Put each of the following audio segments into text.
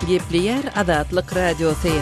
Gepleýär Azatlyk Radiosy.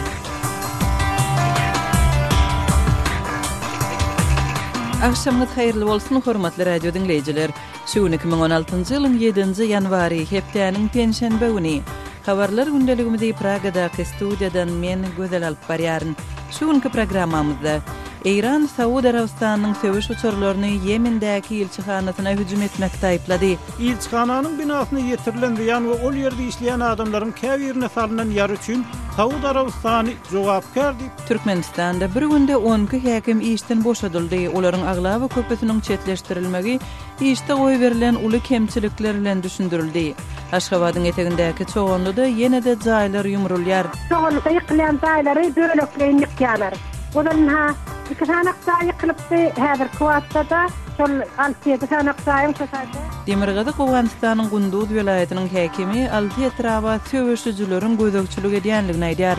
Agşamyňyz haýyrly bolsun, hormatly radio diňleýjiler! Şu gün 2016-njy ýylyň ýedinji ýanwary, hepdäniň penşenbe güni. Habarlar gündeligimizi Pragadaky studiýadan men, Gözel alyp barýaryn. Şu günki programmamyzda, Eýran Saud Arabystanynyň söweş uçarlaryny Ýemendäki ilçihanasyna hüjüm etmekde aýyplady. Ilçihananyň binasyna ýetirilen zyýan we ol ýerde işleýän adamlaryň käbirine salnan ýara üçin Saud Arabystany jogapkär diýip, Türkmenistanda bir günde 12 häkim işden boşadyldy, olaryň aglaba köpüsiniň çetleşdirilmegi işde goýberilen uly kemçilikler bilen düşündirildi. Aşgabadyň etegindäki Çoganlyda ýene-de jaýlar ýumrulýar. Çoganlyda ýykylýan jaýlary bölekleýin ýykýarlar. Ozal ynha, iki sanak jaý ýykylypdy, häzirki wagtda-da şol alty-ýedi sanak jaýyň şo taýda. Demirgazyk Owganystanyň Gunduz welaýatynyň häkimi alty etraba söweşijileriň gözegçilik edýändigini aýdýar.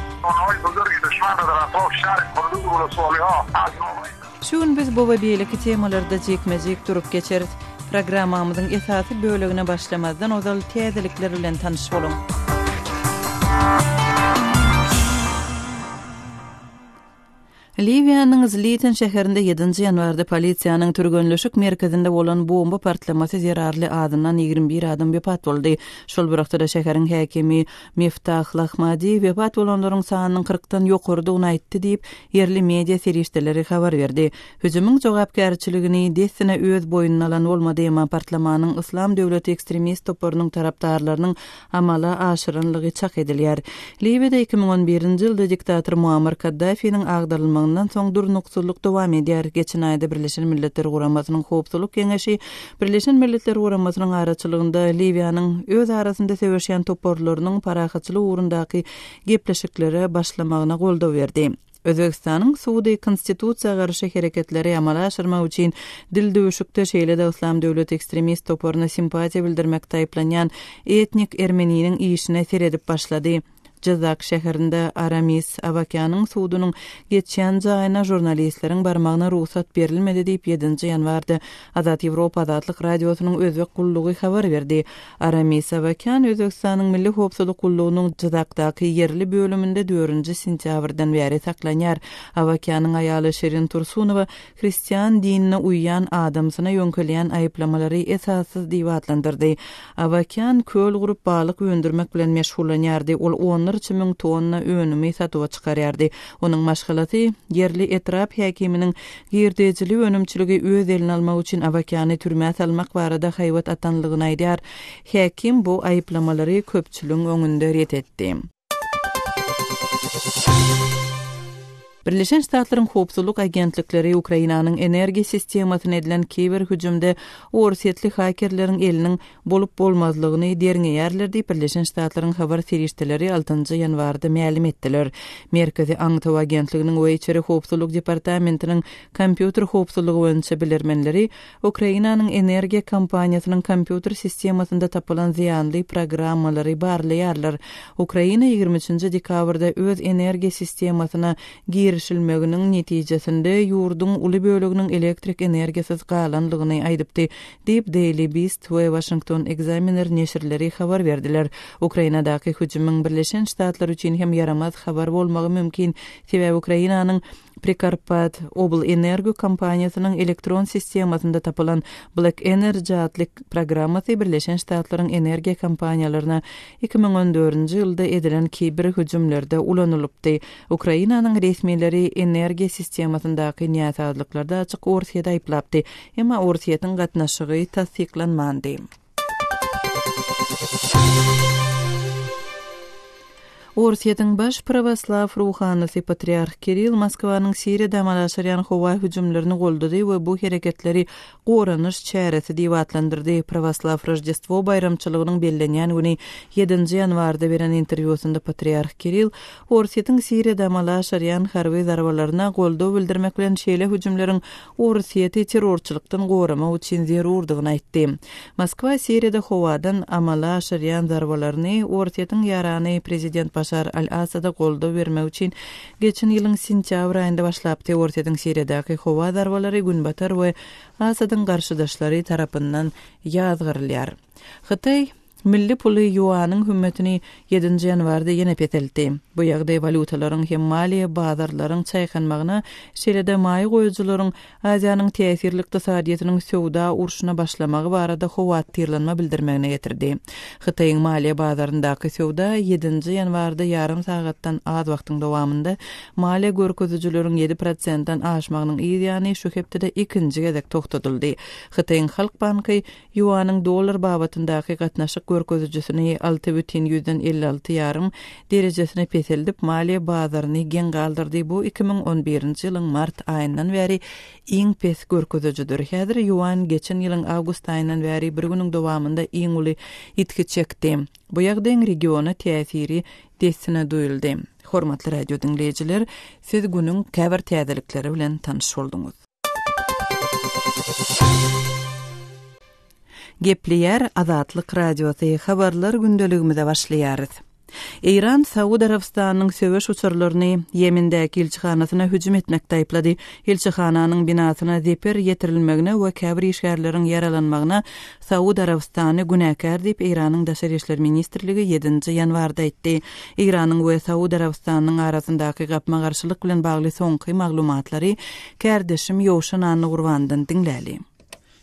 Şu gün biz bu we beýleki temalarda jikme-jik durup geçeris. Programmamyzyň esasy bölegine başlamazdan ozal täzelikler bilen tanyş boluň. Liwiýanyň Zliten şäherinde ýedinji ýanwarda polisiýanyň türgenleşik merkezinde bolan bomba partlamasy zerarly azyndan 21 adam wepat boldy. Şol bir wagtda-da şäheriň häkimi Meftah Lahmadi wepat bolanlaryň sanynyň kyrkdan ýokarydygyny aýtdy diýip, ýerli media serişdeleri habar berdi. Hüjümiň jogapkärçiligini dessine öz boýnuna alan bolmady, emma partlamanyň Yslam döwleti ekstremist toparynyň tarapdarlarynyň amala aşyranlygy çak edilýär. Liwiýada 2011-nji ýylda diktator Muammar Kaddafiniň agdarylmagyndan soň durnuksyzlyk dowam edýär. Geçen aýda Birleşen Milletler Guramasynyň Howpsuzlyk Geňeşi Birleşen Milletler Guramasynyň araçylygynda Liwiýanyň öz arasynda söweşýän toparlarynyň parahatçylyk ugrundaky gepleşiklere başlamagyna goldaw berdi. Özbegistanyň sudy konstitusiýa garşy hereketleri amala aşyrmak üçin dildüwüşikde şeýle-de Yslam döwleti ekstremist toparyna simpatiýa bildirmekde aýyplanýan etnik ermeniniň işine seredip başlady. Jyzak şäherinde Aramis Awakýanyň sudunyň geçýän jaýyna žurnalistleriň barmagyna rugsat berilmedi diýip, ýedinji ýanwarda Azat Ýewropa Azatlyk Radiosynyň Özbek gullugy habar berdi. Aramis Awakýan Özbegistanyň Milli howpsuzlyk gullugynyň Jyzakdaky ýerli bölüminde dördünji sentýabrdan bäri saklanýar. Awakýanyň aýaly Şirin Tursunowa hristian dinine uýýan adamsyna ýöňkelýän aýyplamalary esassyz diýip atlandyrdy. Awakýan köl gurup balyk öndürmek bilen meşgullanýardy, ol onlarça müň tonna önümi satuwa çykarýardy. Onuň maşgalasy ýerli etrap häkiminiň girdejili önümçiligi öz eline almak üçin Awakýany türmä salmak barada haýbat atanlygyny aýdýar. Häkim bu aýyplamalary köpçüligiň öňünde ret etdi. Birleşen Ştatlaryň howpsuzlyk agentlikleri Ukrainanyň energiýa sistemasyna edilen kiber hüjümde orsýetli hakerleriň eliniň bolup-bolmazlygyny derňeýärler diýip, Birleşen Ştatlaryň habar serişdeleri altynjy ýanwarda mälim etdiler. Merkezi aňtaw agentliginiň we Içeri howpsuzlyk departamentiniň kompýuter howpsuzlygy boýunça bilermenleri Ukrainanyň energiýa kompaniýasynyň kompýuter sistemasynda tapylan zyýanly programmalary barlaýarlar. Ukraina 23-nji dekabrda öz energiýa sistemasyna girişilmeginiň netijesinde ýurduň uly böleginiň elektrik energiýasyz galanlygyny aýdypdy, diýip, Daily Beast we Washington Examiner neşirleri habar berdiler. Ukrainadaky hüjümiň Birleşen Ştatlar üçin hem ýaramaz habar bolmagy mümkin, sebäbi Ukrainanyň Prikarpat Oblenergo kompaniýasynyň elektron sistemasynda tapylan Black Energy atly programmasy Birleşen Ştatlaryň energiýa kompaniýalaryna 2014-nji ýylda edilen kiber hüjümlerde ulanylypdy. Ukrainanyň resmileri energiýa sistemasyndaky näsazlyklarda açyk Orsýeti aýyplapdy, emma Orsýetiň gatnaşygy tassyklanmandy. Orsýetiň baş prawoslaw ruhanysy patriarh Kirill Moskwanyň Siriýada amala aşyrýan howa hüjümlerini goldady we bu hereketleri goranyş çäresi diýip atlandyrdy. Prawoslaw Roždestwo baýramçylygynyň bellenýän güni ýedinji ýanwarda beren interwýusynda patriarh Kirill Orsýetiň Siriýada amala aşyrýan harby zarbalaryna goldaw bildirmek bilen şeýle hüjümleriň Orsýeti terrorçylykdan goramak üçin zerurdygyny aýtdy. Moskwa Siriýada howadan amala aşyrýan zarbalaryny Orsýetiň ýarany prezident Başar al-Assada goldaw bermek üçin geçen ýylyň sentýabr aýynda başlapdy. Orsýetiň Siriýadaky howa zarbalary Günbatar we Assadyň garşydaşlary tarapyndan ýazgarylýar. Hytaý. Milli puly ýuanyň hümmetini ýedinji ýanwarda ýene peseltdi. Bu ýagdaý walýutalaryň hem maliýe bazarlaryň çaýkanmagyna, şeýle-de maýa goýujylaryň Aziýanyň täsirli ykdysadyýetiniň söwda urşuna başlamagy barada howatyrlanma bildirmegine getirdi. Hytaýyň maliýe bazaryndaky söwda ýedinji ýanwarda ýarym sagatdan az wagtyň dowamynda maliýe görkezijileriň ýedi prosentden aşmagynyň yz ýany şu hepdede ikinji gezek togtadyldy. Hytaýyň Halk banky Ýuanyň dollar babatyndaky gatnaşyk görkezijisini 6,56 ýarym derejesine peseldip, maliýe bazaryny geň galdyrdy, bu 2011-nji ýylyň mart aýyndan bäri iň pes görkezijidir. Häzir ýuan geçen ýylyň awgust aýyndan bäri bir günüň dowamynda iň uly ýitgi çekdi. Bu ýagdaýyň regiona täsiri dessine duýuldy. Hormatly radio diňleýjiler, siz günüň käbir täzelikleri bilen tanyş bolduňyz. Gepleýär Azatlyk Radiosy, Habarlar gündeligimize başlaýarys. Eýran Saud Arabystanynyň söweş uçarlaryny Ýemendäki ilçihanasyna hüjüm etmekde aýyplady. Ilçihananyň binasyna zeper ýetirilmegine we käbir işgärleriň ýaralanmagyna Saud Arabystany günäkär diýip, Eýranyň Daşary işler ministrligi ýedinji ýanwarda aýtdy. Eýranyň we Saud Arabystanynyň arasyndaky gapma-garşylyk bilen bagly soňky maglumatlary kärdeşim Ýowşan Annagurbandan diňläli.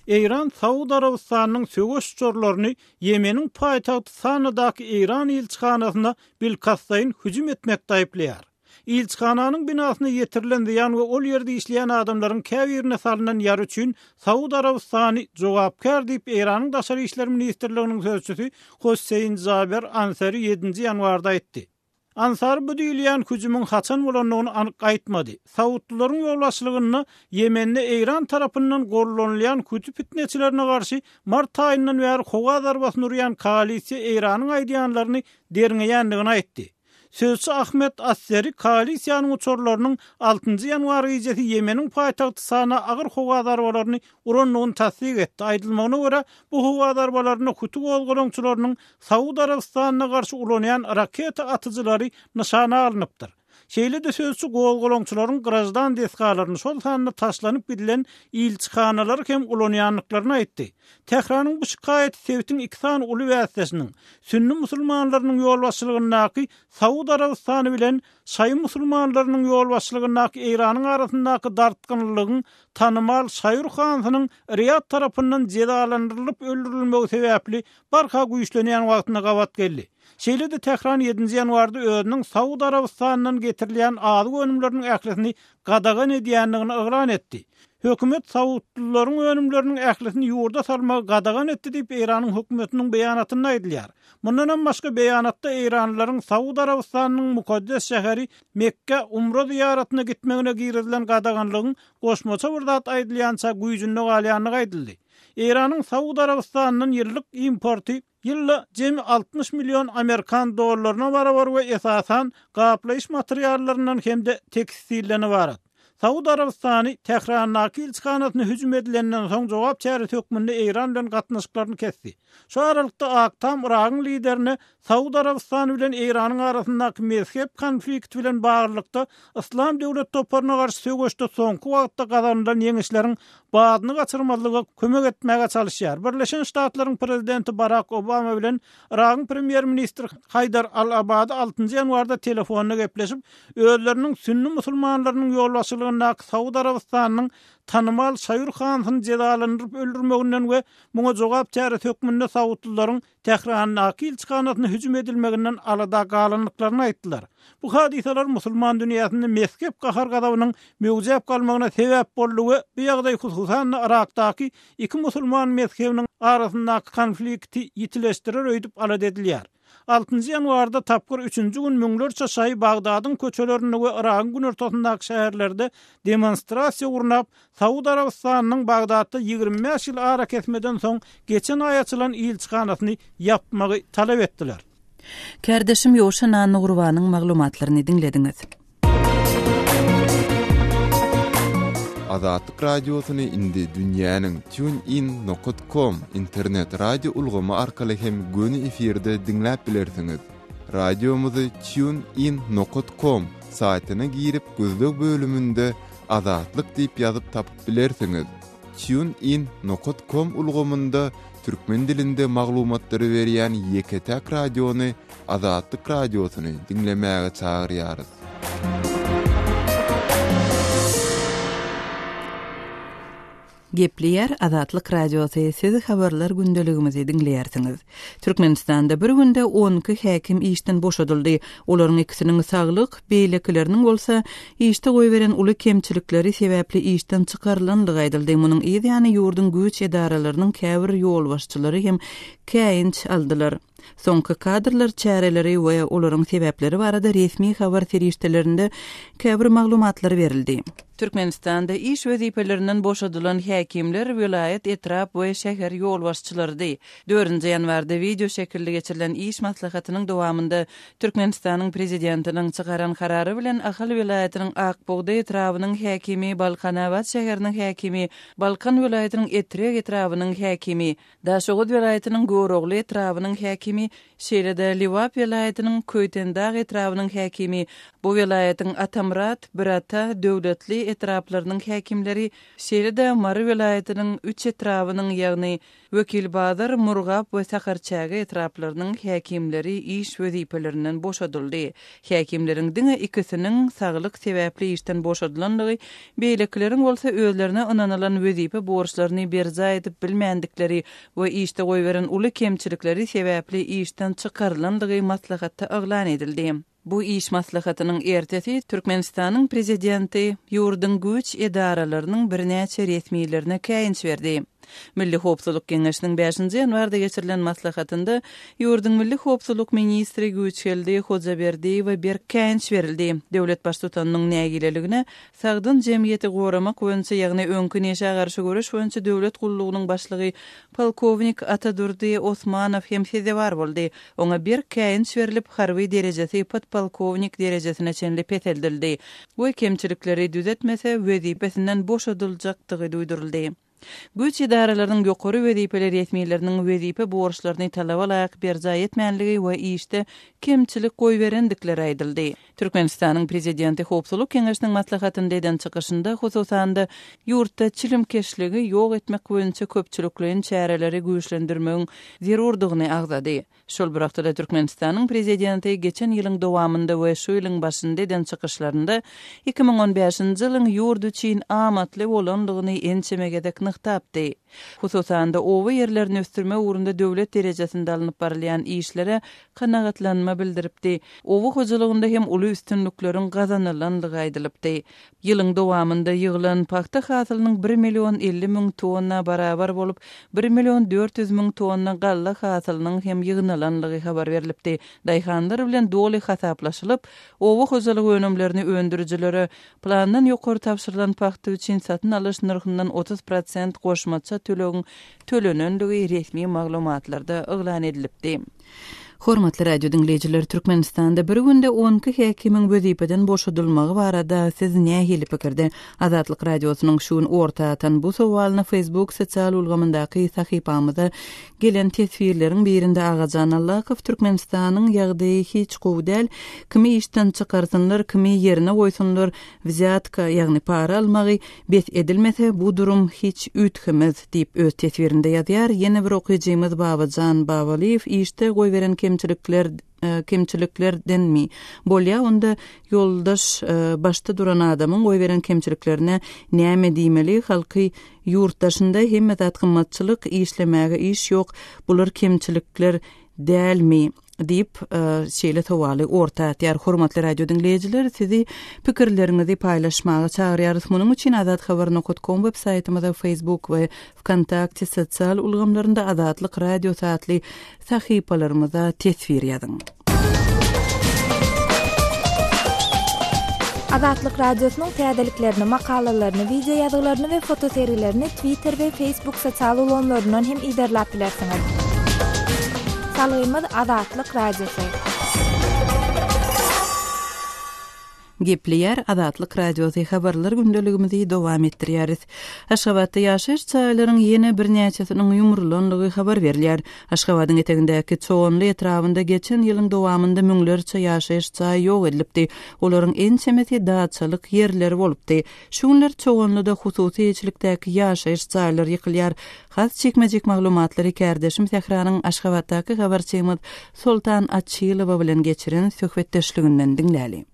Eýran Saud Arabystanynyň söweş uçarlaryny Ýemeniň paýtagty Sanadaky Eýran ilçihanasyna bilkastlaýyn hüjüm etmekde aýyplaýar. Ilçihananyň binasyna ýetirilen zyýan we ol ýerde işleýän adamlaryň käbirine salnan ýara üçin Saud Arabystany jogapkär diýip Eýranyň Daşary işler ministrliginiň sözçüsi Hossein Jaber Ansary ýedinji ýanwarda aýtdy. Ansary bu diýilýän hüjümiň haçan bolandygyny anyk aýtmady. Saudlylaryň ýolbaşçylygynda Ýemende Eýran tarapyndan gollanylýan huti pitneçilerine garşy mart aýyndan bäri howa zarbasyny urýan koalisiýa Eýranyň aýdýanlaryny derňeýändigini aýtdy. Sözçi Ahmed Asseri koalisiýanyň uçarlarynyň altynjy ýanwar gijesi Ýemeniň paýtagty Sana agyr howa zarbalaryny urandygyny tassyk etdi. Aýdylmagyna görä, bu howa zarbalarynda huti gozgalaňçylarynyň Saud Arabystanyna garşy ulanýan raketa atyjylary nyşana alnypdyr. Şeýle-de sözçi gozgalaňçylaryň graždan desgalaryny, şol sanda taşlanyp gidilen ilçihanalary hem ulanýandyklaryny aýtdy. Tähranyň bu şikaýaty sebitiň iki sany uly bäsdeşiniň, sünni musulmanlarynyň ýolbaşçylygyndaky Saud Arabystany bilen şaýy musulmanlarynyň ýolbaşçylygyndaky Eýranyň arasyndaky dartgynlylygyň tanymal Şaýur hansynyň Riýad tarapyndan jezalandyrylyp öldürilmegi sebäpli barha güýçlenýän wagtyna gabat geldi. Şeýle-de Tähran ýedinji ýanwarda özüniň Saud Arabystanyndan getirilýän azyk önümleriniň ählisini gadagan edýändigini yglan etdi. Hökümet saudlylaryň önümleriniň ählisini ýurda salmagy gadagan etdi diýip, Eýranyň hökümetiniň beýanatynda aýdylýar. Mundanam başga beýanatda eýranlylaryň Saud Arabystanynyň mukaddes şäheri Mekgä umra zyýaratyna gitmegine girizilen gadaganlygyň goşmaça bir zat aýdylýança güýjünde galýandygy aýdyldy. Eýranyň Saud Arabystanyndan ýyllyk importy Ýylda jemi 60 million amerikan dollaryna barabar we esasan gaplaýyş materiallaryndan hem-de tekstilden ybarat. Saud Arabystany Tährandaky ilçihanasyna hüjüm edilenden soň jogap çäresi hökmünde Eýran bilen gatnaşyklaryny kesdi. Şu aralykda Ak Tam Yragyň liderine Saud Arabystany bilen Eýranyň arasyndaky mezhep konflikti bilen baglylykda Yslam döwlet toparyna garşy söweşde soňky wagtda gazanylan ýeňişleriň badyny gaçyrmazlyga kömek etmäge çalyşýar. Birleşen Ştatlaryň prezidenti Barak Obama bilen Yragyň premýer-ministri Haýdar al-Abady altynjy ýanwarda telefonda gepleşip, özleriniň sünni musulmanlarynyň ýolbaşçylygyndaky Saud Arabystanynyň tanymal Şaýur Hansyny jezalandyryp öldürmeginden we muňa jogap çäresi hökmünde saudlylaryň Tährandaky ilçihanasyna hüjüm edilmeginden alada galandyklaryny aýtdylar. Bu hadysalar musulman dünýäsinde mezhep gahar-gazabynyň möwjäp galmagyna sebäp boldy we bu ýagdaý hususan-da Yrakdaky iki musulman mezhebiniň arasyndaky konflikti ýitileşdirer öýdüp alada edilýär. Altynjy ýanwarda tapgyr üçünji gün müňlerçe şaýy Bagdadyň köçelerinde we Yragyň günortasyndaky şäherlerde demonstrasiýa gurnap, Saud Arabystanynyň Bagdatda 25 ýyl arakesmeden soň geçen aý açylan ilçihanasyny ýapmagy talap etdiler. Kärdeşim Ýowşan Annagurbanyň maglumatlaryny diňlediňiz. Azatlyk Radiosyny indi dünýäniň TuneIn nokat com internet radio ulgamy arkaly hem göni efirde diňläp bilersiňiz. Radiomyzy TuneIn nokat com saýtyna girip gözleg bölüminde Azatlyk diýip ýazyp tapyp bilersiňiz. TuneIn nokat com ulgamynda türkmen dilinde maglumatlary berýän ýeke-täk radiony Azatlyk Radiosyny diňlemäge çagyrýarys. Gepleýär Azatlyk Radiosy, siz habarlar gündeligimizi diňleýärsiňiz. Türkmenistanda bir günde 12 häkim işden boşadyldy. Olaryň ikisiniň saglyk, beýlekileriniň bolsa işde goýberen uly kemçilikleri sebäpli işden çykarylandygy aýdyldy. Munuň yz ýany ýurduň güýç edaralarynyň käbir ýolbaşçylary hem käýinç aldylar. Soňky kadrlar çäreleri we olaryň sebäpleri barada resmi habar serişdelerinde käbir maglumatlar berildi. Türkmenistanda iş wezipelerinden boşadylan häkimler welaýat, etrap we şäher ýolbaşçylarydy. Dördünji ýanwarda wideo şekilli geçirilen iş maslahatynyň dowamynda Türkmenistanyň Prezidentiniň çykaran karary bilen Ahal welaýatynyň Ak bugdaý etrabynyň häkimi, Balkanabat şäheriniň häkimi, Balkan welaýatynyň Etrek etrabynyň häkimi, Daşoguz welaýatynyň Görogly etrabynyň häkimi, şeýle-de Lebap welaýatynyň Köýtendag etrabynyň häkimi, bu welaýatyň Atamyrat, Birata, Döwletli etraplarynyň häkimleri, şeýle-de Mary welaýatynyň üç etrabynyň, ýagny Wekilbazar, Murgap we Sakarçäge etraplarynyň häkimleri iş wezipelerinden boşadyldy. Häkimleriň diňe ikisiniň saglyk sebäpli işden boşadylandygy, beýlekileriň bolsa özlerine ynanylan wezipe borçlaryny berjaý edip bilmändikleri we işde goýberen uly kemçilikleri sebäpli işden çykarylandygy maslahatda yglan edildi. Bu iş maslahatynyň ertesi Türkmenistanyň Prezidenti ýurduň güýç edaralarynyň birnäçe resmilerine käýinç berdi. Milli howpsuzlyk geňeşiniň bäşinji ýanwarda geçirilen maslahatynda ýurduň milli howpsuzlyk ministri Güýçgeldi Hojaberdiýewe berk käýinç berildi. Döwlet baştutanynyň nägileligine sagdyn jemgyýeti goramak boýunça, ýagny öňki neşä garşy göreş boýunça döwlet gullugynyň başlygy polkownik Atadurdy Osmanow hem sezewar boldy. Oňa berk käýinç berlip, harby derejesi podpolkownik derejesine çenli peseldildi we kemçilikleri düzetmese, wezipesinden boşadyljakdygy duýduryldy. Güýç edaralarynyň ýokary wezipeli resmileriniň wezipe borçlaryny talaba laýyk berjaý etmänligi we işde kemçilik goýberendikleri aýdyldy. Türkmenistanyň Prezidenti Howpsuzlyk Geňeşiniň maslahatynda eden çykyşynda, hususan-da, ýurtda çilimkeşligi ýok etmek boýunça köpçülikleýin çäreleri güýçlendirmegiň zerurdygyny agzady. Şol bir wagtda-da Türkmenistanyň Prezidenti geçen ýylyň dowamynda we şu ýylyň başynda eden çykyşlarynda 2015-nji ýylyň ýurt üçin amatly bolandygyny ençeme gezek nygtapdy. Hususan-da, oba ýerlerini ösdürmek ugrunda döwlet derejesinde alnyp barylýan işlere kanagatlanma bildiripdi. Oba hojalygynda hem uly üstünlikleriň gazanylandygy aýdylypdy. Ýylyň dowamynda ýygylan pagta hasylynyň bir million 50 müň tonna barabar bolup, bir million 400 müň tonna galla hasylynyň hem ýygnalandygy habar berlipdi. Daýhanlar bilen doly hasaplaşylyp, oba hojalyk önümlerini öndürijilere plandan ýokary tabşyrylan pagta üçin satyn alyş nyrhyndan 30 prosent goşmaça tölegiň tölenendigi resmi maglumatlarda yglan edilipdi. Hormatly radio diňleýjiler, Türkmenistanda bir günde 12 häkimiň wezipeden boşadylmagy barada siz nähili pikirde? Azatlyk Radiosynyň şu gün orta atan bu sowalyna Facebook sosial ulgamyndaky sahypamyza gelen teswirleriň birinde Agajan Allakow Türkmenistanyň ýagdaýy hiç gowy däl, kimi işden çykarsynlar, kimi ýerine goýsunlar, wzýatka, ýagny para almagy bes edilmese bu durum hiç üýtgemez diýip öz teswirinde ýazýar. Ýene bir okyjymyz Babajan Babalyýew işde goýberen kemçilikler kemçiliklerdenmi? Bolýa onda ýoldaş başda duran adamyň goýberen kemçiliklerine näme diýmeli halky ýurt daşynda hemme zat gymmatçylyk işlemäge iş ýok bular kemçilikler dälmi? Diýip, şeýle sowaly orta atýar. Hormatly radio diňleýjiler, sizi pikirleriňizi paýlaşmaga çagyrýarys. Munuň üçin azathabar nokat kom web saýtymyza, Facebook we Wkontakte sosial ulgamlarynda Azatlyk Radiosy atly sahypalarymyza teswir ýazyň. Azatlyk Radiosynyň täzeliklerini, makalalaryny, wideo ýazgylaryny we fotosergilerini Twitter we Facebook sosial ulgamlaryndan hem yzarlap bilersiňiz. Salgymyz Azatlyk Radiosy. Gepleýär Azatlyk Radiosy habarlar gündeligimizi dowam etdirýäris. Aşgabatda ýaşaýyş jaýlaryň ýene birnäçesiniň ýumrulandygy habar berilýär. Aşgabadyň etegindäki Çoganly etrabynda geçen ýylyň dowamynda müňlerçe ýaşaýyş jaýy ýok edilipdi. Olaryň ençemesi daçalyk ýerleri bolupdy. Şu günler Çoganlyda hususy eýeçilikdäki ýaşaýyş jaýlar ýykylýar. Has jikme-jik maglumatlary kärdeşim Sähranyň Aşgabatdaky habarçymyz Soltan Açylowa bilen geçiren söhbetdeşliginden diňläli.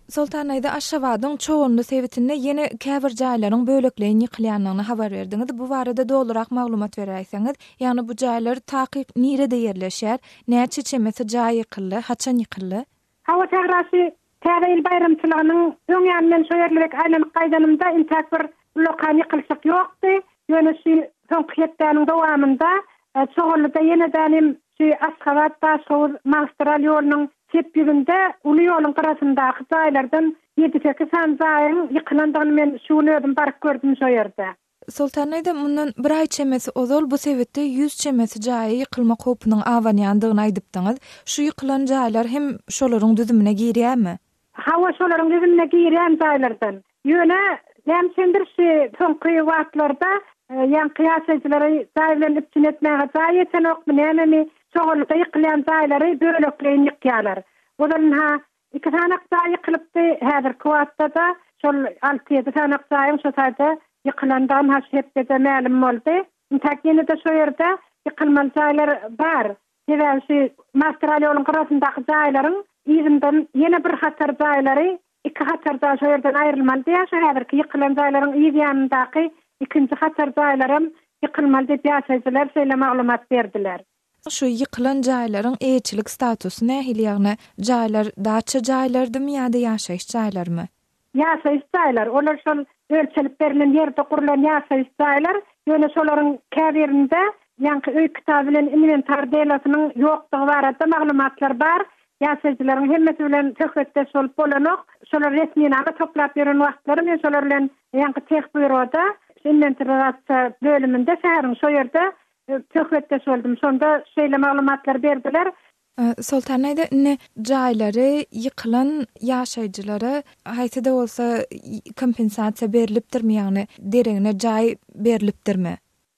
Soltan daýza, Aşgabadyň Çoganly sebitinde ýene käbir jaýlaryň bölekleýin ýykylýandygyny habar berdiňiz. Bu barada dolurak maglumat beräýseňiz. Ýagny bu jaýlar takyk nirede ýerleşýär? Näçe çemesi jaý ýykyldy? Haçan ýykyldy? Hawa Sähra şu Täze ýyl baýramçylygynyň öň ýany men şo ýerlere aýlanyp gaýdanymda intäk bir ullakan ýykylyşyk ýokdy. Ýöne şu soňky hepdäniň dowamynda Çoganlyda ýenedänim şu Aşgabat, Daşhowuz magistral ýolunyň çep ýüzünde uly ýoluň gyrasyndaky jaýlardan ýedi-sekiz sany jaýyň ýykylandygyny men şu gün özüm baryp gördüm şo ýerde. Soltan daýza, mundan bir aý çemesi ozal bu sebitde ýüz çemesi jaýa ýykylmak howpunyň abanýandygyny aýdypdyňyz. Şu ýykylan jaýlar hem şolaryň düzümine girýärmi? Hawa, şolaryň düzümine girýän jaýlardan. Ýöne, näme üçindir şu soňky wagtlarda ýaňky ýaşaýjylary jaý bilen üpjün etmäge jaý ýetenokmy, nämemi, çoganlykda ýykylýan jaýlary bölekleýin ýykýarlar. Ozal ynha Iki sanak jaý ýykylypdy, häzirki wagtda-da şol alty-ýedi sanak jaýyň şo taýda ýykylandygy ha şu hepdede mälim boldy. Intäk ýene-de şo ýerde ýykylmaly jaýlar bar. Sebäbi şu magistral ýoluň gyrasyndaky jaýlaryň yzyndan ýene bir hatar jaýlary, iki hatar jaý şo ýerden aýrylmaly diýýär. Şu häzirki ýykylan jaýlaryň yz ýanyndaky ikinji hatar jaýlaram ýykylmaly diýip ýaşaýjylar şeýle maglumat berdiler. Şu ýykylan jaýlaryň eýeçilik statusy nähili, ýagny jaýlar daça jaýlardymy ýa-da ýaşaýyş jaýlarymy? Ýaşaýyş jaýlar, olar şol ölçelip berlen ýerde gurlan ýaşaýyş jaýlar, ýöne şolaryň käbirinde ýaňky öý kitaby bilen inwentar delosynyň ýokdugy barada maglumatlar bar. Ýaşaýjylaryň hemmesi bilen söhbetdeş bolup bolanok. Şolar resminama toplap ýören wagtlary men şolar bilen ýaňky tehbýuroda, inwentarizasiýa bölüminde şäheriň şo ýerde Söhbetdeş boldum. Şonda şeýle maglumatlary berdiler. Soltan daýza, indi jaýlary ýykylan ýaşaýjylara haýsy-da bolsa kompensasiýa berlipdirmi, ýagny deregine jaý berlipdirmi?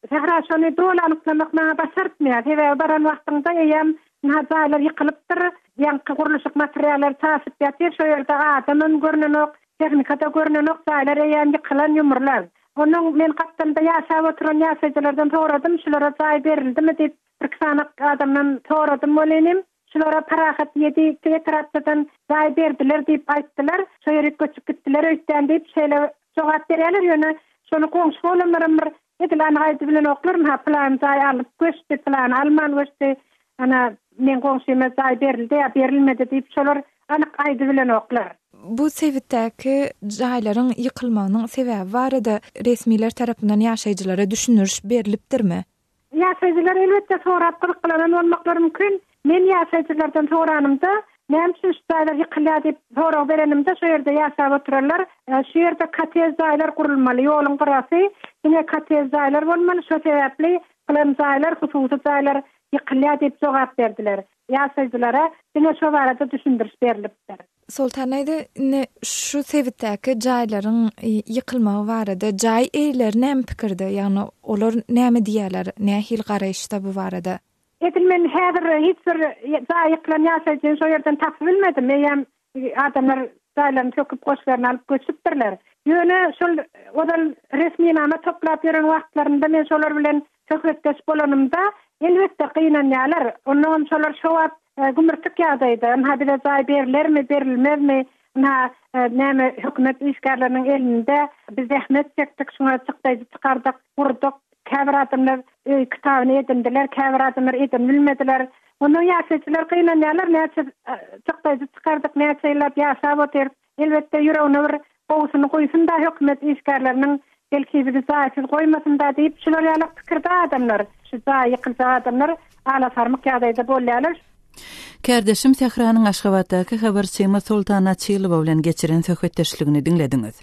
Sähra, şony doly anyklamak maňa başartmaýar. Sebäbi baran wagtyňda eýýäm ynha jaýlar ýykylypdyr, ýaňky gurluşyk materiallary çaşyp ýatyr, şo ýerde adamam görnenok, tehnika-da görnenok, jaýlar eýýäm ýykylan, ýumrulan. Onnoň men gapdalda ýaşap oturan ýaşaýjylardan soradym, şulara jaý berildimi diýip, birki sany adamdan soradym welinim, şulara Parahat ýedi etrapçadan jaý berdiler diýip aýtdylar, şo ýerik göçüp gitdiler öýtýän diýip, şeýle jogap berýärler, ýöne şony goňşy bolanlaram bir edil anyk aýdybilenoklar, ynha pylany jaý alyp göçdi, pylany alman göçdi, ana meň goňşyma jaý berildi ýa berilmedi diýip, şolar anyk aýdybilenoklar. Bu sebitdäki jaýlaryň ýykylmagynyň sebäbi barada resmiler tarapyndan ýaşaýjylara düşündiriş berlipdirmi? Ýaşaýjylar elbetde sorap gyzyklanan bolmaklary mümkin. Men ýaşaýjylardan soranymda, näme üçin şu jaýlar ýykylýar diýip sorag berenimde, şo ýerde ýaşap oturanlar, şu ýerde kottej jaýlar gurulmaly, ýoluň gyrasy, diňe kottej jaýlar bolmaly, şo sebäpli pylan jaýlar, hususy jaýlar ýykylýar diýip jogap berdiler. Ýaşaýjylara diňe şo barada düşündiriş berlipdir. Soltan daýza, indi şu sebitdäki jaýlaryň ýykylmagy barada jaý eýeleri näme pikirde, ýagny olar näme diýýärler, nähili garaýyşda bu barada? Edil men häzir hiç bir jaýy ýykylan ýaşaýjyny şo ýerden tapyp bilmedim. Eýýäm adamlar jaýlaryny söküp, goşlaryny alyp göçüpdirler. Ýöne şol ozal resminama toplap ýören wagtlarynda men şolar bilen söhbetdeş bolanymda, elbetde, gynanýarlar. Onnoňam şolar şo wagt gümürtik ýagdaýda, ynha bize jaý berlermi, berilmezmi, ynha näme hökümet işgärleriniň elinde, biz zähmet çekdik, şuňa çykdaýjy çykardyk, gurduk, käbir adamlar öý kitabyny edindiler, käbir adamlar edinibilmediler. Onnoň ýaşaýjylar gynanýarlar, näçe çykdaýjy çykardyk, näçe ýyllap ýaşap otyrys, Elbetde, ýüregine bir gowusyny guýsun-da hökümet işgärleriniň, belki bizi jaýsyz goýmasyn-da diýip, şular ýalak pikirde adamlar, şu jaýy ýykyljak adamlar alasarmyk ýagdaýda bolýarlar. Kärdeşim Sähranyň Aşgabatdaky habarçymyz Soltan Açylowa bilen geçiren söhbetdeşligini diňlediňiz.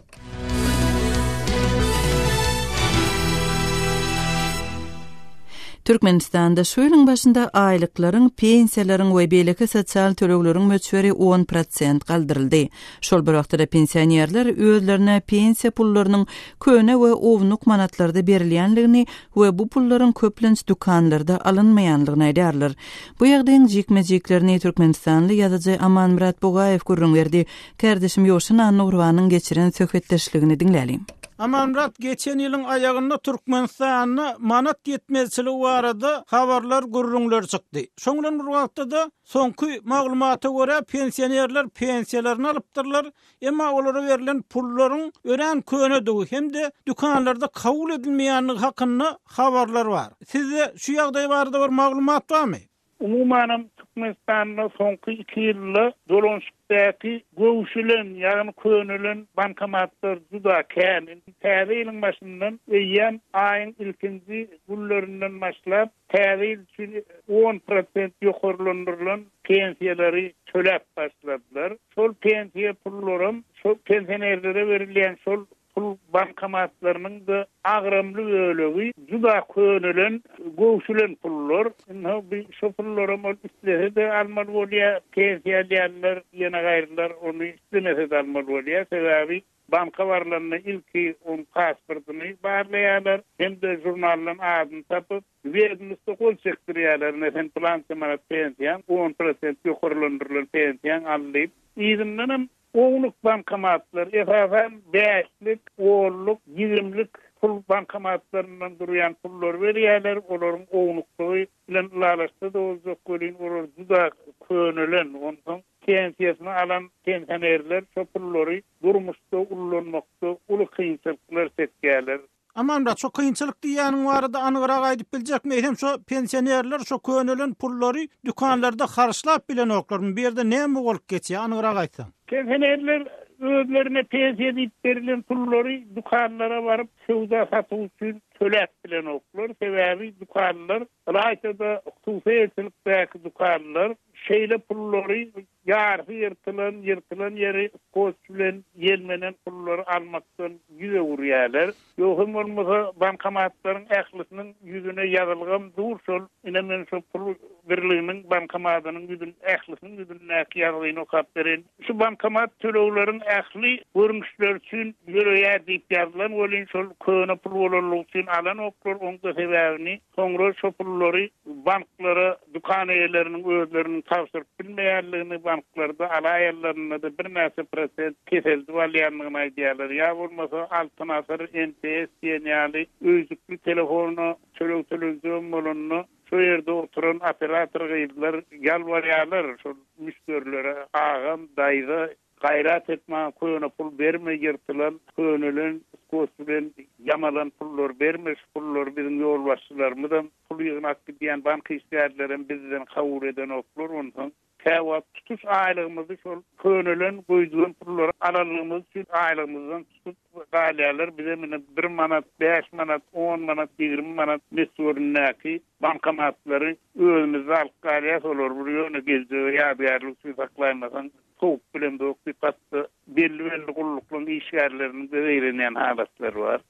Türkmenistanda şu ýylyň başynda aýlyklaryň, pensiýalaryň we beýleki sosial tölegleriň möçberi 10 prosent galdyryldy. Şol bir wagtda-da pensionerler özlerine pensiýa pullarynyň köne we ownuk manatlarda berilýändigini we bu pullaryň köplenç dükanlarda alynmaýandygyny aýdýarlar. Bu ýagdaýyň jikme-jiklerini türkmenistanly ýazyjy Amanmyrat Bugaýew gürrüň berdi. Kärdeşim Ýowşan Annagurbanyň geçiren söhbetdeşligini diňläliň. Amanmyrat, geçen ýylyň aýagynda Türkmenistanda manat ýetmezçiligi barada habarlar, gürrüňler çykdy. Şoň bilen bir wagtda-da, soňky maglumata görä, pensionerler pensiýalaryny alypdyrlar, emma olara berlen pullaryň örän könedigi hem-de dükanlarda kabul edilmeýändigi hakynda habarlar bar. Sizde şu ýagdaý barada bir maglumat barmy? Umumanam, Türkmenistanda soňky iki ýylda dolanyşykdaky göwşülen, ýagny könelen bankomatlar juda kän. Indi täze ýylyň başyndan, eýýäm aýyň ilkinji günlerinden başlap, täze ýyl üçin 10 prosent ýokarlandyrylan pensiýalary töläp başladylar. Şol pensiýa pullaram, şol pensionerlere berilýän şol pul bankomatlarynyň-da agramly bölegi juda könelen, göwşülen pullar. Indi bi şo pullaram ol islese-de almaly bolýar, pensiýa alýanlar, ýene gaýrylar ony islemese-de almaly bolýar. Sebäbi banka barlanda ilki onuň pasportyny barlaýarlar hem-de žurnaldan adyny tapyp, Wedomostda gol çekdirýärler, ine sen pylança manat pensiýaň, 10 prosent ýokarlandyrylan pensiýaň al diýip. Yzyndanam ownuk bankomatlar, esasan bäşlik, onluk, ýigrimlik pul bankomatlaryndan durýan pullary berýärler, olaryň ownuklygy bilen ylalaşsa-da boljak welin, olar juda könelen, onsoň pensiýasyny alan pensionerler şo pullary durmuşda ullanmakda uly kynçylyklar çekýärler. Amanmyrat, şo kynçylyk diýýäniň barada anygrak aýdyp biljekmi? Eýsem şo pensionerler şo könelen pullary dükanlarda harçlap bilenoklarmy? Bu ýerde näme bolup geçýär? Anygrak aýtsaň. Pensionerler özlerine pensiýa diýip berilen pullary dükanlara baryp söwda-satyk üçin töläp bilenoklar. Sebäbi dükanlar, ylaýta-da hususy eýeçilikdäki dükanlar şeýle pullary Ýarysy ýyrtylan, ýyrtylan ýeri skoç bilen ýelmenen pullary almakdan ýüz öwürýärler. Ýogsam bolmasa, bankomatlaryň ählisiniň ýüzüne ýazylgam dur şol, ine men şo pul birliginiň bankomadynyň ýüzün, ählisiniň ýüzündäki ýazgyny okap bereýin. Şu bankomat tölegleriň ähli görnüşleri üçin ýöreýär diýip ýazylan welin, şol köne pul bolanlygy üçin alanoklar, oň-da sebäbini Soňra şo pullary banklara dükan eýeleriniň özleriniň tabşyryp bilmeýänligini, banklarda alaýanlarynda-da birnäçe prosent peseldip alýandygyny aýdýarlar. Ýa bolmasa Altyn asyr, MTS diýen ýaly öýjükli telefona töleg tölenjegem bolanda, şo ýerde oturan operator gyzlar ýalbarýarlar şol müşderilere, Agam, daýza, Gaýrat et maňa köne pul berme ýyrtylan könelen skoç bilen ýamalan pullary berme şu pullary biziň ýolbaşçylarymyzam pul ýygnap gidýän bank işgärlerem bizden kabul edenoklar onsoň käwagt tutuş aýlygymyzy şol könelen göýdügen pullary alanlygymyz üçin aýlygymyzdan tutup galýarlar bizem ine bir manat bäş manat on manat 20 manat möçberindäki bankomatlary özümizde alyp galýas olary bir ýöne geljege ýadygärlik üçin saklaýmasaň sowup bilemzok diýip hatda belli-belli gulluklaryň işgärleriniň-de zeýrenýän halatlary bar.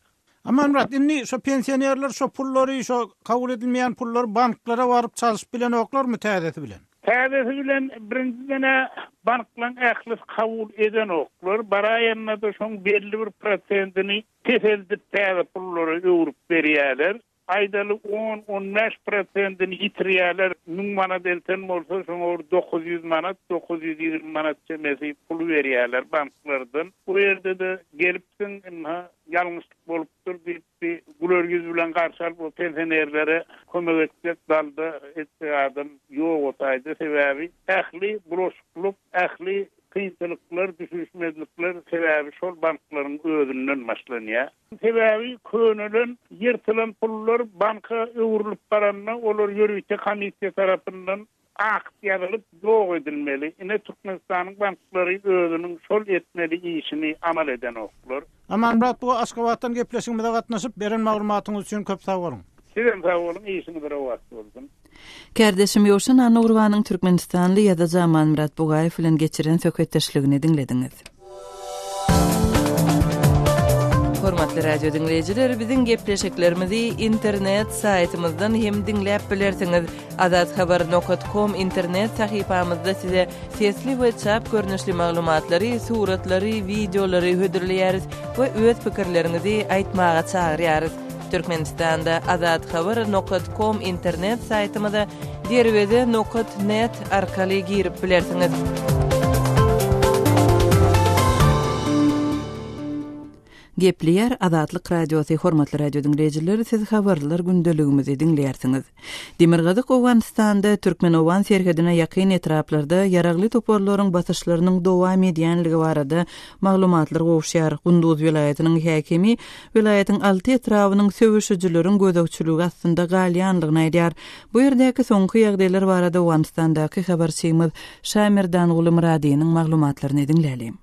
Amanmyrat, indi şo pensionerler şo pullary, şo kabul edilmeýän pullary banklara baryp çalşyp bilenoklarmy täzesi bilen? Täzesi bilen birinjiden-ä banklaryň ählisi kabul edenoklar, baraýanda-da şoň belli bir prosentini peseldip täze pullara öwrüp berýärler. Aýdaly, on, on bäş prosentini ýitirýärler. 1000 manat elten bolsa, şoňa bir 900 manat, 920 manat çemesi puly berýärler banklardan. Bu ýerde-de gelipsiň, ynha, ýalňyşlyk bolupdyr diýip, bir güler ýüz bilen garşy alyp, o pensionerlere kömek etjek, dalda etjek adam ýok o taýda. Sebäbi ähli bulaşyklyk, ähli kynçylyklar, düşünişmezlikler sebäbi şol banklaryň özünden başlanýar. Sebäbi könelen, ýyrtylan pullar banka öwrülip baranda, olar ýörite komissiýa tarapyndan akt ýazylyp, ýok edilmeli. Ine, Türkmenistanyň banklary özüniň şol etmeli işini amal edenoklar. Amanmyrat buga Aşgabatdan gepleşigimize gatnaşyp, beren maglumatyňyz üçin köp sag boluň. Sizem sag boluň, işiňiz rowaç bolsun. Kärdeşim Ýowşan Annagurbanyň türkmenistanly ýazyjy Amanmyrat Bugaýew bilen geçiren söhbetdeşligini diňlediňiz. Hormatly radio diňleýjiler, biziň gepleşiklerimizi internet saýtymyzdan hem diňläp bilersiňiz. Azathabar nokat kom internet sahypamyzda size sesli we çap görnüşli maglumatlary, suratlary, wideolary hödürleýäris we öz pikirleriňizi aýtmaga çagyrýarys. Türkmenistanda Azathabar nokat kom internet saýtymyza Derweze nokat net arkaly girip bilersiňiz. Gepleýär Azatlyk Radiosy Hormatly radio diňleýjiler siz habarlar gündeligimizi diňleýärsiňiz. Demirgazyk Owganystanda türkmen-owgan serhedine ýakyn etraplarda ýaragly toparlaryň basyşlarynyň dowam edýänligi barada maglumatlar gowuşýar. Gunduz welaýatynyň häkimi welaýatyň alty etrabynyň söweşijileriň gözegçiligi astynda galýanlygyny aýdýar. Bu ýerdäki soňky ýagdaýlar barada Owganystandaky habarçymyz Şamerdanguly Myradynyň maglumatlaryny diňläliň.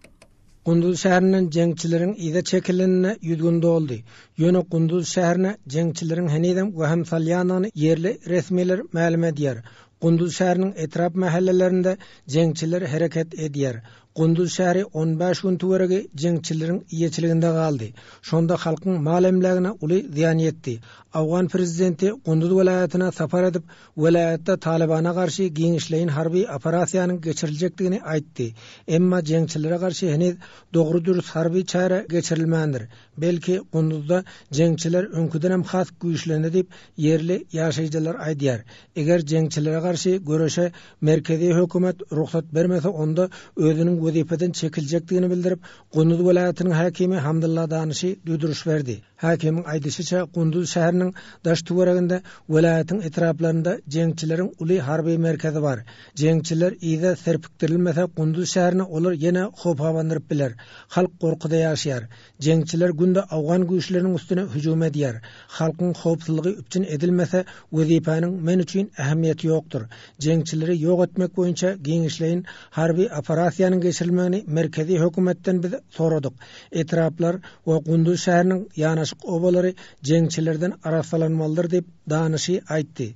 Gunduz şäherinden jeňçileriň yza çekilenine 100 gün doldy. Ýöne Gunduz şäherine jeňçileriň henizem wehim salýandygyny ýerli resmiler mälim edýär. Gunduz şäheriniň etrap mähellelerinde jeňçiler hereket edýär. Gunduz şäheri on bäş gün töweregi jeňçileriň eýeçiliginde galdy. Şonda halkyň mal-emlägine uly zyýan ýetdi. Owgan prezidenti Gunduz welaýatyna sapar edip, welaýatda Talybana garşy giňişleýin harby operasiýanyň geçiriljekdigini aýtdy. Emma jeňçilere garşy heniz dogry-dürs harby çäre geçirilmändir. Belki, Gunduzda jeňçiler öňküdenem has güýçlendi diýip, ýerli ýaşaýjylar aýdýar. Eger jeňçilere garşy göreşe merkezi hökümet rugsat bermese, onda özüniň wezipeden çekiljekdigini bildirip, Gunduz welaýatynyň häkimi Hamdylla Danyşy duýduryş berdi. Häkimiň aýdyşyça, Gunduz şäheriniň daş-töwereginde, welaýatyň etraplarynda jeňçileriň uly harby merkezi bar. Jeňçiler yza serpikdirilmese, Gunduz şäherine olar ýene howp abandyryp biler. Halk gorkuda ýaşaýar. Jeňçiler günde owgan güýçleriniň üstüne hüjüm edýär. Halkyň howpsuzlygy üpjün edilmese, wezipäniň men üçin ähmiýeti ýokdur. Jeňçileri ýok etmek boýunça giňişleýin harby operasiýanyň geçirilmegini merkezi hökümetden biz soradyk. Etraplar we Gunduz şäheriniň ýanaşyk obalary jeňçilerden arassalanmalydyr diýip, Danyşy aýtdy.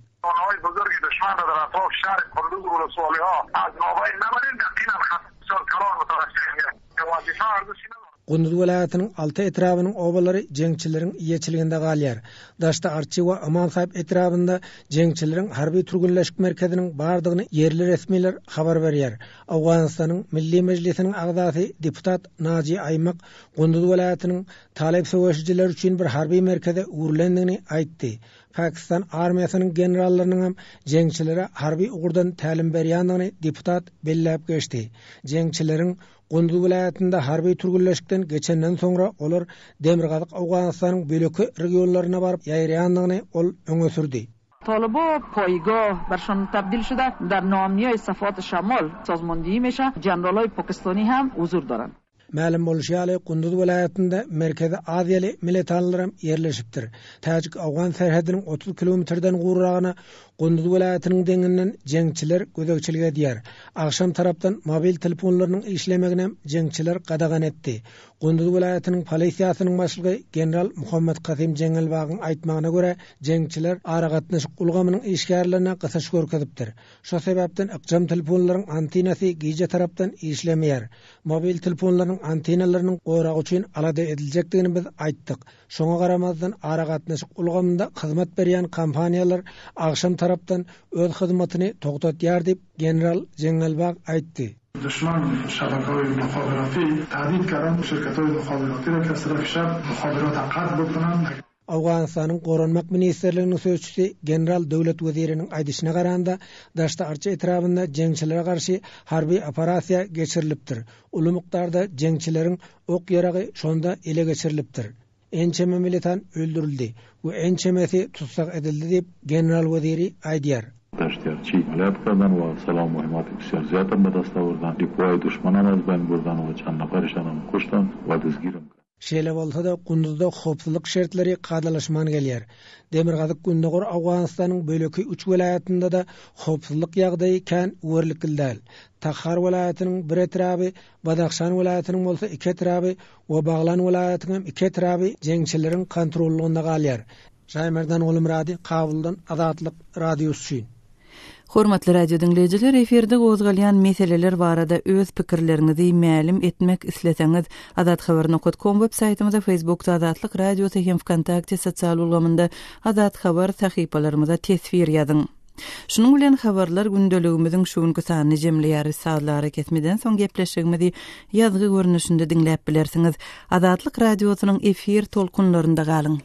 Gunduz welaýatynyň alty etrabynyň obalary jeňçileriň eýeçiliginde galýar. Daşda Arçy we Aman Saýyp etrabynda jeňçileriň harby türgenleşik merkeziniň bardygyny ýerli resmiler habar berýär. Owganystanyň Milli Mejlisiniň agzasy deputat Naji Aýmak Gunduz welaýatynyň talyp söweşijileri üçin bir harby merkeze öwrülendigini aýtdy. Pakistan armiýasynyň generallarynyňam jeňçilere harby ugurdan tälim berýändigini deputat belläp geçdi. Jeňçileriň Gunduz welaýatynda harby türgenleşikden geçenden soňra olar Demirgazyk Owganystanyň beýleki regionlaryna baryp ýaýraýandygyny ol öňe sürdi. طالبا پایگاه برشان تبدیل شده در ناامنی‌های صفات شمال سازماندهی میشه جنرالای پاکستانی هم حضور دارند. Mälim bolşy ýaly, Gunduz welaýatynda Merkezi Aziýaly militanlaram ýerleşipdir. Täjik-owgan serhediniň 30 kilometrden gowragyna Gunduz welaýatynyň deňinden jeňçiler gözegçilik edýär. Agşam tarapdan mobil telefonlarynyň işlemeginem jeňçiler gadagan etdi. Gunduz welaýatynyň polisiýasynyň başlygy general Muhammet Kasym Jeňňelbagyň aýtmagyna görä, jeňçiler aragatnaşyk ulgamynyň işgärlerine gysyş görkezipdir. Şo sebäpden ykjam telefonlaryň antenasy gije tarapdan işlemeýär. Mobil telefonlarynyň antenalarynyň goragy üçin alada ediljekdigini biz aýtdyk. Şoňa garamazdan, aragatnaşyk ulgamynda hyzmat berýän kompaniýalar agşam tarapdan öz hyzmatyny togtatýar diýip, general Jeňňelbag aýtdy. Duşman şabakahoyi muhaberati tehdid kerdan şirkethoyi muhaberati ra ke az tarafi şab muhaberata qatl bokonand. Owganystanyň Goranmak ministrliginiň sözçüsi general Döwlet Weziriniň aýdyşyna garanda, Daşda-Arça etrabynda jeňçilere garşy harby operasiýa geçirilipdir. Uly mukdarda jeňçileriň ok-ýaragy şonda ele geçirilipdir. Ençeme militan öldürildi we ençemesi tussag edildi diýip, general Weziri aýdýar. Daşty-Arçy amaliyat kardan we salah muhimmat bisiýar ziýad am bedast awurdan, dikuwaý duşman am az baýn burdan we çand nafarişan am kuştan we destgir am kardan. Şeýle bolsa-da, Gunduzda howpsuzlyk şertleri kadalaşman gelýär. Demirgazyk-gündogar Owganystanyň beýleki üç welaýatynda-da howpsuzlyk ýagdaýy kän öwerlikli däl. Takhar welaýatynyň bir etraby, Badahşan welaýatynyň bolsa iki etraby we Baglan welaýatyňam iki etraby jeňçileriň kontrollygynda galýar. Şaýmerdan Gulmyrady, Kabuldan Azatlyk Radiosy üçin. Hormatly radio diňleýjiler, efirde gozgalýan meseleler barada öz pikirleriňizi mälim etmek isleseňiz, azathabar nokat kom web saýtymyza, Facebookda Azatlyk Radiosy hem Wkontakte sosial ulgamynda Azat Habar sahypalarymyza teswir ýazyň. Şunuň bilen habarlar gündeligimiziň şu günki sanyny jemleýäris. Sazly arakesmeden soň gepleşigimizi ýazgy görnüşinde diňläp bilersiňiz. Azatlyk Radiosynyň efir tolkunlarynda galyň!